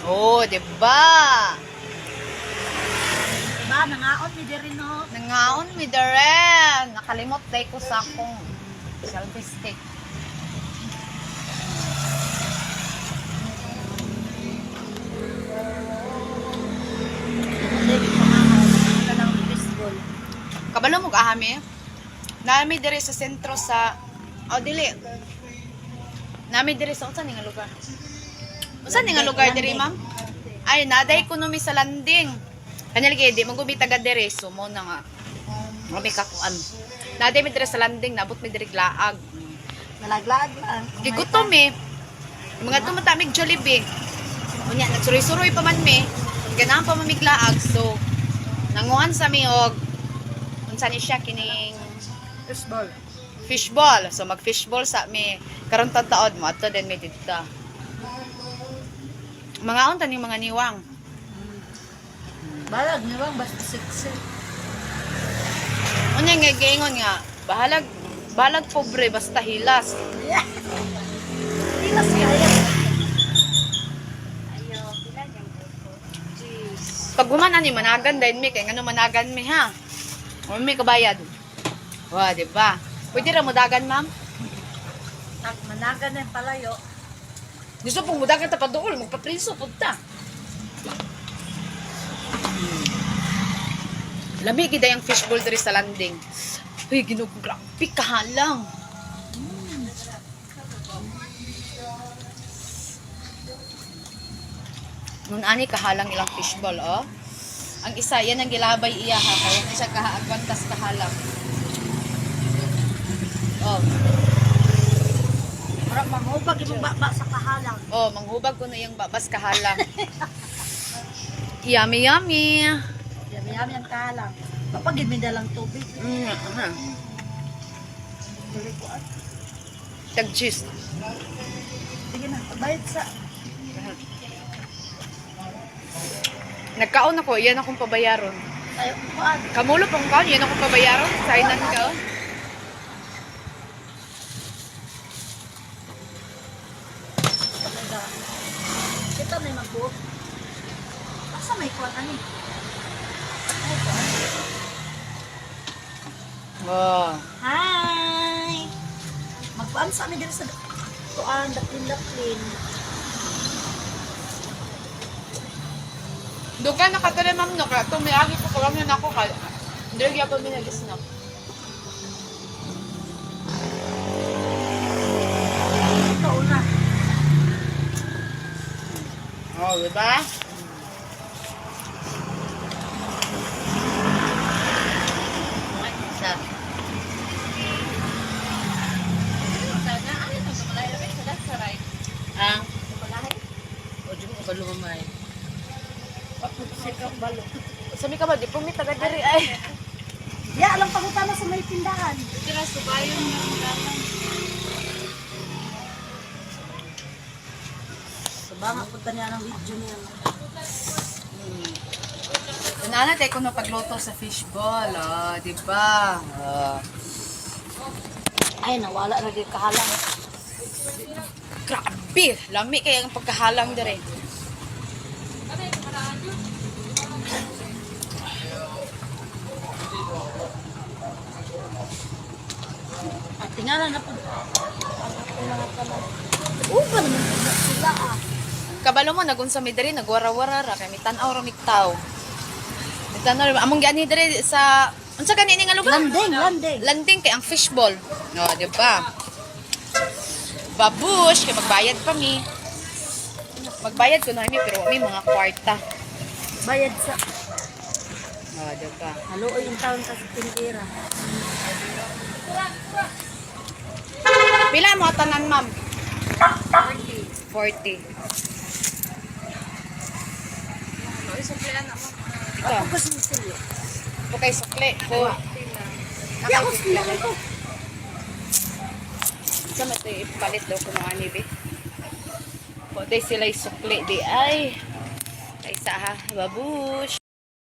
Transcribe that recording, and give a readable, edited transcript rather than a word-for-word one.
Oh, di ba? Diba, nangaon mi diri no. Nangaon mi dere. Nakalimot day ko sa akong selfie stick. Dili pa mama, wala lang baseball. Kabalo mo kaami. Nami dere sa sentro sa, oh, dili. Nami dere sa unsa ni nga lugar? Unsa ni nga lugar dere, ma'am? Ay, naday ko numi sa landing. Kanya lagi di mo gumi taga dere, so mo na nga. Mami kakuan. Naday mi dere sa landing, nabot mi dere laag. Nalaglag lang. Gigutom eh. Mga tumatamig Jollibee. Unya, nagsuroy-suroy pa man mi. Ganahan pa man mig laag. So, nanguan sa mi og unsa ni siya kining Baseball. fishball. So, mag fishball sa mi. Karon taon mo ato din mi didto. Mga unta ning mga niwang. Balag niya bang basta sexy. Unya nga giingon nga bahalag bahalag pobre basta hilas. Yeah. Hilas kaya. Pag human ani managan din mi kay ngano managan mi ha. O mi kabayad. Wa, di ba? Pwede ra mo dagan, ma'am? Tag managan na yung palayo. Gusto pong mudagan ta paduol, magpapriso pud ta. Lami gid ang fishbowl diri sa landing. Uy, Ginoo, grabe kahalang. Nun ani kahalang ilang fishball, oh. Ang isa, yan ang gilabay iya ha. Kaya na siya kahaagwantas kahalang. Oh. Mura manghubag imong baba sa kahalang. Oh, manghubag ko na yung babas kahalang. Yummy, yummy. Yami yami ang kahalang. Papagid mi dalang tubig. Dili ko at. Tag cheese. Sige na, bayad sa. Nagkaon ako, yan akong pabayaron. Tayo kuan. Kamulo pong kaon, yan akong pabayaron. Sainan ka. Oh. Paganda. Kita may magbuot. Asa may kuan ani? Ay, kuan. Oh. Hi! Magkuan sa amin diri sa tuan, daplin-daplin. Doon ka nakatala, ma'am, no? Kaya itong may agi ko, kalang yun ako. Kaya, hindi rin pa may nag-snack. Ikaw na. Oh, di ba? Ang O, di mo kabalo mamay. Sikap balo. Sa mi ka ba, di po mi taga diri ay. Ya, alam pangutana sa may tindahan. Tira subayon na. Sabanga punta niya ng video niya. Nana tayo kuno pagluto sa fishball, oh, di ba? Oh. Ay, nawala na gyud kahalang. Grabe, lami kay ang pagkahalang dire. At tingala na po. Uba naman po na sila ah. Kabalo mo nagunsa mi diri nagwara-wara ra kay mitan-aw ra mig taw. Mitan-aw ra among giani diri sa unsa gani ni nga lugar? Landing, landing. Landing kay ang fishball. No, di ba? Babush kay magbayad pa mi. Magbayad ko na mi pero mi mga kwarta. Bayad sa Oh, di ba? Haluoy yung taon sa tindira. Pila mo tanan, ma'am? 40. 40. Ito. Ako kasi sila. Ito kay sukli. Ko. Di ako sila ko. Sa mato ipalit daw ko mga nibi. Po, day sila sukli di ay. Kaysa ha, babush.